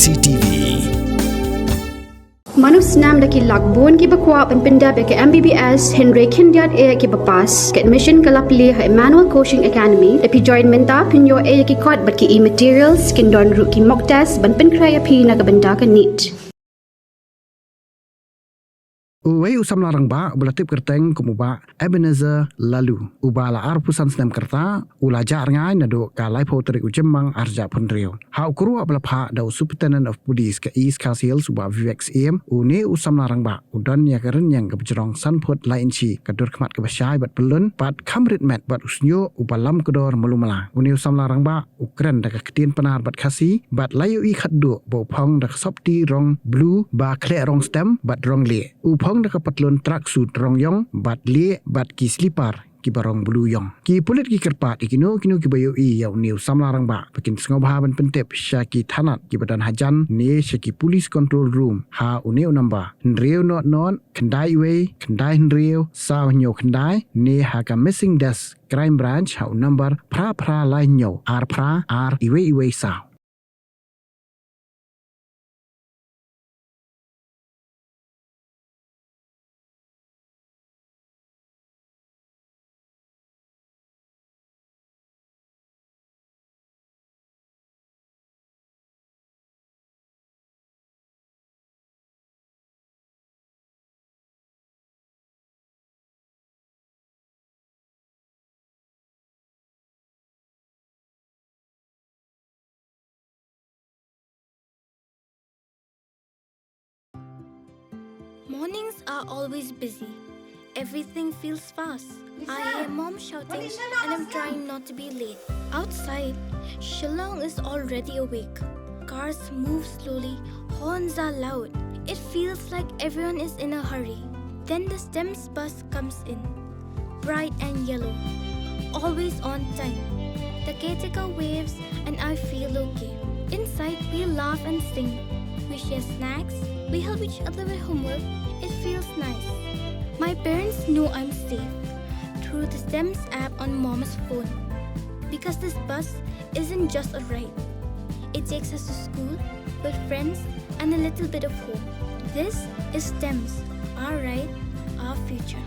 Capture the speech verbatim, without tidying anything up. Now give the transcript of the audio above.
C T V. Mano snam da ki lak bun kiba kwah ban pyndep ïa ka M B B S, hynrei khyndiat eh kiba pass. Ka admission ka la plie ha Emmanuel Coaching Academy. Da phi join mynta phin ïoh eh ïa ki kot bad ki e-materials, kin don ruh ki mock test ban pynkhreh ïa phi na ka bynta ka NEET. Uwei u samla rangbah uba la tip kyrteng kum u Bah Ebenezer Laloo, uba la arphew san snem ka rta, u la jah rngai naduh ka laiphew tarik u Jymmang arhajar arphew hynriew. Ha u kyrwoh ba la phah da u Superintendent of Police ka East Khasi Hills, u Bah Vivek Syiem, une u samla rangbah u don ïa ka rynieng kaba jrong san phut lai inchi, ka dur khmat kaba shai bad pyllun, bad kham rit met, bad u shñiuh uba lam kdor malu mala. Une u samla rangbah u kren da ka ktien Pnar bad Khasi, bad la ïohi khatduh ba u phong da ka sopti rong blue ba khleh rong stem bad rong lieh. U phong da ka patlun tracksuit rong ïong bad lieh bad ki slipar kiba rong blue ïong. Ki pulit ki kyrpad ïa kino kino kiba ïohi ïa une u samla rangbah ba kin sngewbha ban pyntip sha ki thanat kiba don hajan ne sha ki Police Control Room ha une u number hynriew nod nod khyndai wei khyndai hynriew saw hynñiew khyndai ne ha ka Missing Desk Crime Branch ha u number phra phra lai hynñiew ar phra ar wei wei saw. Mornings are always busy. Everything feels fast. I hear mom shouting and I'm trying not to be late. Outside, Shillong is already awake. Cars move slowly, horns are loud. It feels like everyone is in a hurry. Then the STEMS bus comes in, bright and yellow, always on time. The caretaker waves and I feel okay. Inside, we laugh and sing. We share snacks. We help each other with homework. It feels nice. My parents know I'm safe through the STEMS app on mom's phone. Because this bus isn't just a ride. It takes us to school, with friends, and a little bit of home. This is STEMS, our ride, our future.